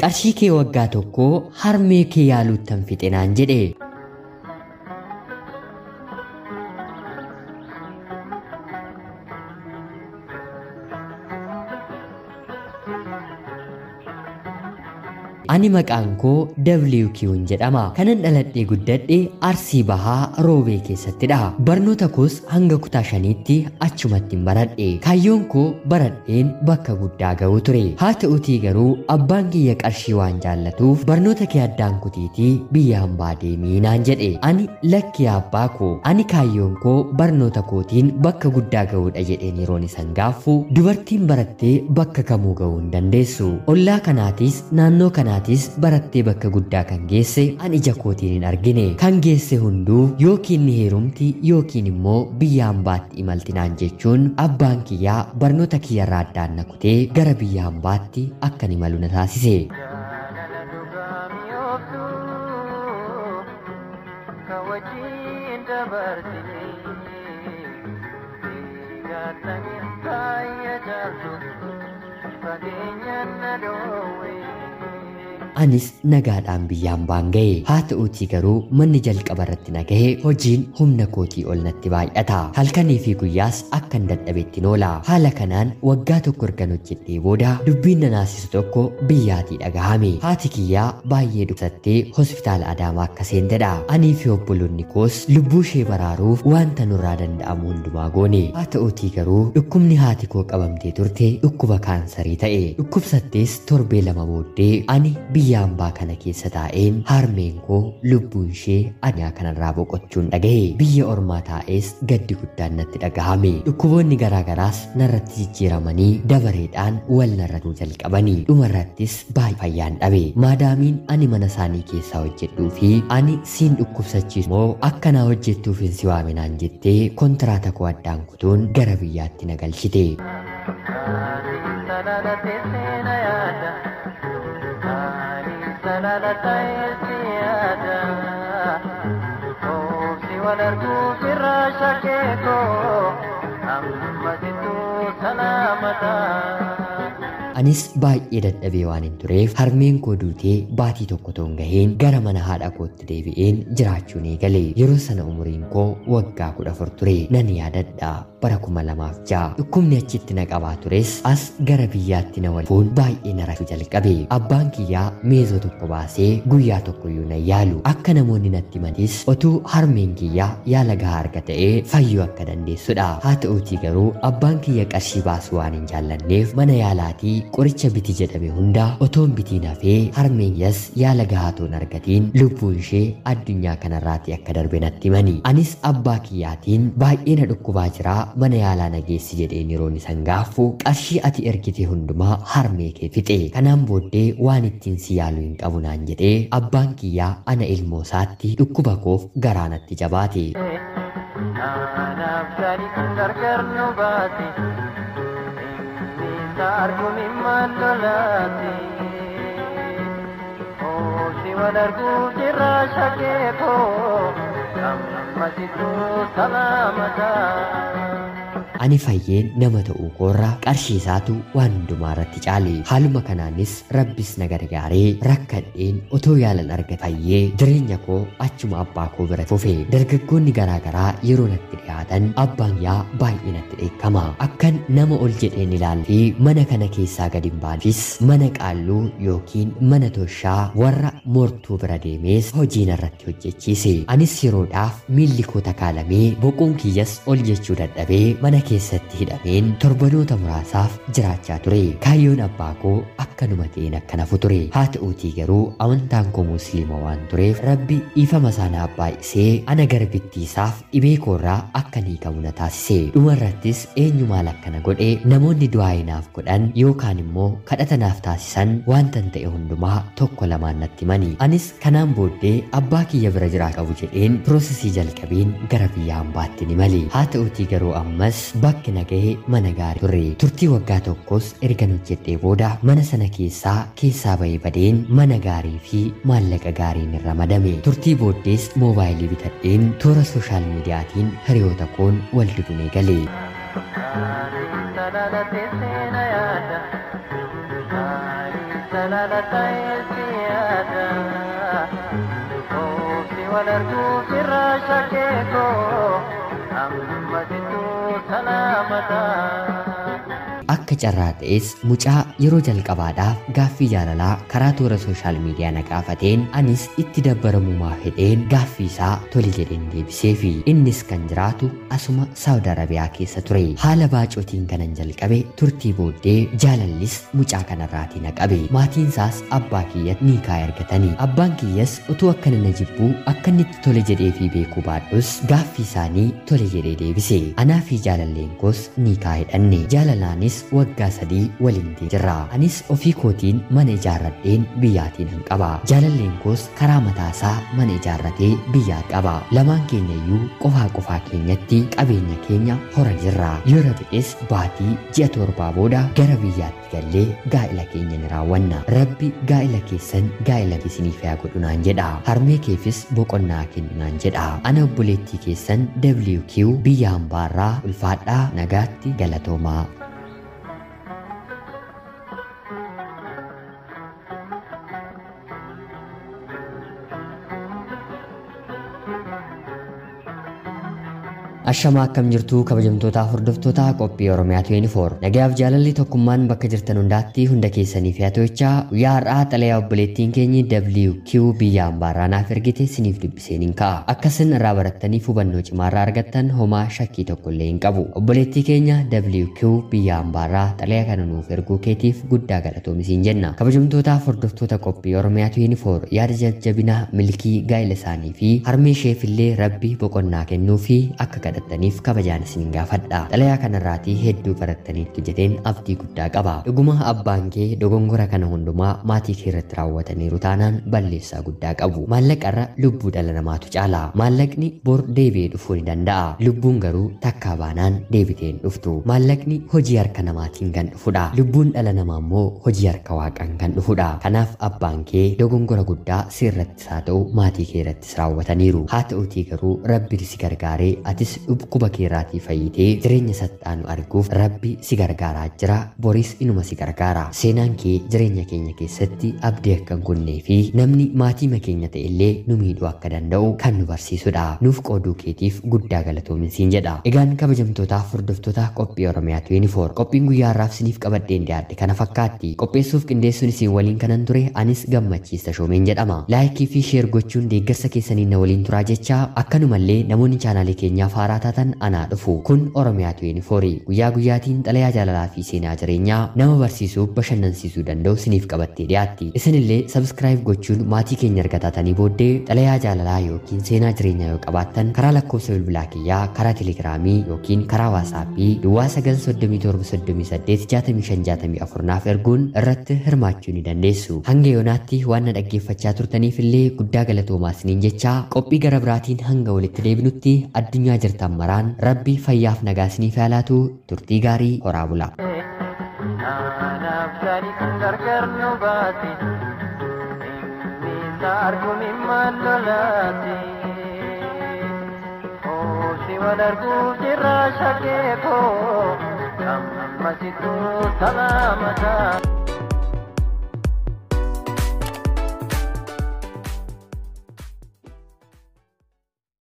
Qarshii kee waggaa tokkoo harmee kee yaaluuttan fixe naan jedhe. Ani maqaan koo WQ'n jedhama. Kanan dhaladhee guddadhe Arsii Bahaa Roobee keessattidha. Barnoota koos hanga kutaa shaniitti achumatti baradhe. Kaayyoon koo baradheen bakka guddaa ga'uu ture. Haa ta'utii garuu abbaan kiyya qarshii waan jaallatuuf barnoota kee addaan kutiitii biyya hambaa deemii naan jedhe. Ani lakki abbaa koo, ani kaayyoon koo barnoota kootiin bakka guddaa ga'uudha jedheen yeroon isan gaaffu, dubartiin barattee bakka kamuu ga'uu hin dandeessu. Ollaa kanaatis naannoo kanaatis barattee bakka guddaa kan geesse an ija kootiin hin argine. Kan geesse hunduu yookiin ni heerumti yookiin immoo biyya hambaatti imalti naan jechuun abbaan kiyyaa barnoota kiyyarraa addaan na kutee gara biyya hambaatti akkan imalu na taasise. Jaalala dhugaa mi'ooftu ka wajjin dabarsine jaalatanii baay'ee jaaltu fageenyaan na dhoowwe. Anis nagaadhaan biyya hambaan ga'e. Haa ta'uutii garuu manni jalqaba irratti na gahe hojiin humna kootii ol natti baay'ata. Halkanii fi guyyaas akkan dadhabetti oola. Haala kanaan waggaa tokko ergan hojjedhee booda dubbiin na naasisu tokko biyyaatii dhagahame. Haati kiyyaa baay'ee dhukkubsattee hospitaala Adaamaa akka seentedha. Anii fi obboloonni koos lubbuu ishee baraaruuf wanta nurraa danda'amu hundumaa goone. Haa ta'uutii garuu dhukkubni haati koo qabamtee turte dhukkuba kaansarii ta'e. Dhukkubsattees torbee lama booddee ani biyya hambaa kana keessa taa'een harmeen koo lubbuun ishee addunyaa kanarraa boqochuun dhagahe. Biyya ormaa taa'ees gaddi guddaan natti dhagahame. Dhukkuboonni garaagaraas narratti jijjiiramanii dabareedhaan wal narratuu jalqabanii. Dhumarrattis baay'ee fayyaan dhabe. Maadaamiin ani mana isaanii keessaa hojjedhuu fi ani siin dhukkubsachiisu moo akka naa hojjettuuf hin si waame naan jettee kontiraata koo addaan kutuun gara biyyaatti na galchite. Ani salaala teessee na yaada. Ani salaala ta'ee si yaada. Obsi wal arguuf irraa shakkee koo amma sittuu salaamataa. Anis baay'ee dadhabee waan hin tureef harmeen koo duutee baatii tokko toon gaheen gara mana haadha kootti deebi'een jiraachuun eegale. Yeroo sana umuriin koo waggaa 14 ture. Nan yaadadha bara 2006. Dhukkubni achitti na qabaa tures as gara biyyaatti na waliin baay'ee na rakkisuu jalqabe. Abbaan kiyyaa meezoo tokko baasee guyyaa tokkoyyuu na yaalu. Akka namoonni natti himanis otuu harmeen kiyyaa yaala gahaa arga ta'ee fayyuu akka dandeessudha. Haa ta'uutii garuu abbaan kiyya qarshii baasuu waan hin jaallanneef mana yaalaatii qoricha biti jedhame hunda otoon bitiin hafee harmeen kiyyas yaala gahaa toon argatiin lubbuun ishee addunyaa kanarraati akka darbe natti himani. Anis abbaa kiyyaatiin baay'ee na dhukkubaa jiraa mana yaalaa na geessi jedheen yeroon isan gaaffu, qarshii ati ergite hundumaa harmee kee fixe. Kanaan booddee waan ittiin si yaalu hin qabu naan jedhee abbaan kiyyaa ana ilmoo isaatti dhukkuba koof garaa natti jabaate. Anaaf gaarii kun gargar nu baate. Inni arguun immaan lolaate. Obsi wal arguuf jirra shakkee koo amma sittuu salaamataa. Ani fayyeen nama ta'uu koorraa qarshii isaatu waan hundumaa irratti caale. Haaluma kanaanis rabbis na gargaaree rakkadheen otoo yaalan arga fayyee jireenya koo achuma abbaa koo bira fufe. Dargaggoonni garaagaraa yeroo natti dhiyaatan abbaan yaa baay'ee natti dheekkama. Akkan nama ol jedheen ilaalu fi mana kana keessaa gadi hin baanefis mana qaalluu yookiin mana toshaa warra mortuu bira deemees hojii narratti hojjechiise. Anis yeroodhaaf miilli koo takaalamee boquun kiyyas ol jechuu dadhabee mana keessatti hidhameen torbanoota muraasaaf jiraachaa ture. Kaayyoon abbaa koo akkanuma ta'een akka nafu ture. Haa ta'uutii garuu amantaan koo musliima waan tureef rabbi dhiifama isaa naaf baay'isee ana garbittii isaaf dhibee koorraa akka hiikamu na taasise. Dhumarrattis eenyu maal akkana godhe namoonni du'aa naaf godhan yookaan immoo kadhata naaf taasisan waantan ta'e hundumaa tokko lamaan natti himani. Anis kanaan booddee abbaa kiyya bira jiraa qabu jedheen piroosesii jalqabeen gara biyya hambaatti ni male. Haa ta'uutii garuu ammas bakki na gahe mana gaarii ture. Turtii waggaa tokkos ergan hojjedhee booda mana sana keessaa bahee badeen mana gaarii fi maallaqa gaariin irra madame. Turtii booddees moobaayilii bitadheen toora sooshaal miidiyaatiin hiriyoota koon wal dubinee gale. Ani salaala teessee na yaada. Ani salaala jaalata siyaada. Obsi wal arguuf irraa shakkee koo amma sittuu salaamataa. Akka carraa ta'es mucaa yeroo jalqabaadhaaf gaaffii jaalalaa karaa toora sooshaal miidiyaa na gaafateen anis itti dabbaramumaa fedheen gaaffii isaa tole jedheen deebiseefi innis kan jiraatu asuma Saawud Arabiyaa keessa ture. Haala baacootiin kanan jalqabe turtii booddee jaalallis mucaa kanarraatii na qabe. Maatiin isaas abbaa kiyya ni kaa ergatanii. Abbaan kiyyas utuu akkana na jibbuu akka inni itti tole jedheefii beekuu baadhus gaaffii isaanii tole jedhee deebise. Anaa fi jaalalleen koos ni kaa hidhanne. Jaalalaanis waggaa 3 waliin jirra. Anis ofii kootiin mana ijaarradheen biyyaatiin han qaba. Jaalalleen koos karaa mataasaa mana ijaarratee biyyaa qaba. Lamaan keenya iyyuu qofaa qofaa keenyatti qabeenya keenya hora jirra. Yoo rabbi'es baatii ji'a 7 booda gara biyyaatti gallee gaa'ila keenya ni raawwanna. Rabbi gaa'ila keessan gaa'ila isiniif haa godhu naan jedha. Harmee keefis boqonnaa kennu naan jedha. Ana obboleettii keessan WQ biyya hambaarraa ulfaadhaa nagaatti galatoomaa. Ashamaa akkam jirtu kabajamtootaa hordoftoota qophii Oromiyaa 24. Nagayaaf jaalalli tokkummaan bakka jirtan hundaatti hunda keessaniif haa ta'u. Guyyaa har'aa xalayaa obboleettiin keenyi WQ biyya hambaarraa naaf ergite isiniif dubbiseen hin ka'a. Akka isin irraa barattaniif hubannoo cimaa irraa argattan homaa shakkii tokko illee hin qabu. Obboleettii keenya WQ biyya hambaarraa xalayaa kana nuuf erguu keetiif guddaa galatoomi jenna. Kabajamtootaa hordoftoota qophii Oromiyaa 24 yaada jajjabinaa milkii gaa'ila isaanii fi harmee isheefillee rabbi boqonnaa kennuu fi akka kadhattaniif kabajaan isin gaafadha. Xalayaa kanarraatii hedduu barattaniittu jedheen abdii guddaa qaba. Dhuguma abbaan kee dogongora kana hundumaa maatii kee irratti raawwataniiru taanaan balleessaa guddaa qabu. Maallaqarra lubbuu dhala namaatu caala. Maallaqni bor deebi'ee dhufuu ni danda'a. Lubbuun garuu takkaa baanaan deebitee hin dhuftu. Maallaqni hojii harka namaatiin kan dhufudha. Lubbuun dhala namaa immoo hojii harka waaqaan kan dhufudha. Kanaaf abbaan kee dogongora guddaa sirrattis haa ta'u maatii kee irrattis raawwataniiru. Haa ta'utii garuu rabbi si gargaaree atis dhukkuba keerraatii fayyitee jireenya saxxaanu arguuf rabbi si gargaaraa jira. Boris inuma si gargaara. Seenaan kee jireenya keenya keessatti abdii akka hin kunnee fi namni maatii keenya ta'e illee nu miidhuu akka danda'u kan nu barsiisudha. Nuuf qooduu keetiif guddaa galatoomi jedha. Egaan kabajamtootaaf hordoftoota qophii Oromiyaa 24 qophiin guyyaa har'aaf isiniif qabadheen dhiyaadhe kana fakkaatti. Qopheessuuf qindeessuun isin waliin kanan ture anis Gammachiis Tashoomeen jedhama. Laayikii fi sheer gochuun deeggarsa keessaniin na waliin turaa jecha akkanumallee namoonni chaanaalii keenyaaf haaraa taatan anaa dhufu. Kun Oromiyaa 24 guyyaa guyyaatiin xalayaa jaalalaa fi seenaa jireenyaa nama barsiisuu bashannansiisuu danda'u isiniif qabattee dhiyaatti. Isinillee sabskiraayib gochuun maatii keenya erga taatanii booddee xalayaa jaalalaa yookiin seenaa jireenyaa yoo qabaattan karaa lakkoofsa bilbilaa kiyyaa karaa telegiraamii yookiin karaa waasaappii duwwaa 937 38 65 naaf erguun irratti hirmaachuu ni dandeessu. Hanga yoonaatti waan na dhaggeeffachaa turtaniif illee guddaa galatoomaa isiniin jecha qophii gara biraatiin hanga walitti deebinutti addunyaa jirtan maraan rabbi fayyaaf nagaa isiniif haa laatu. Turtii gaarii horaa bulaa. Anaaf gaarii kan gargar nu baate inni argumimmaan lolaate. Obsi wal arguuf jirra shakkee koo amma sittuu salaamataa.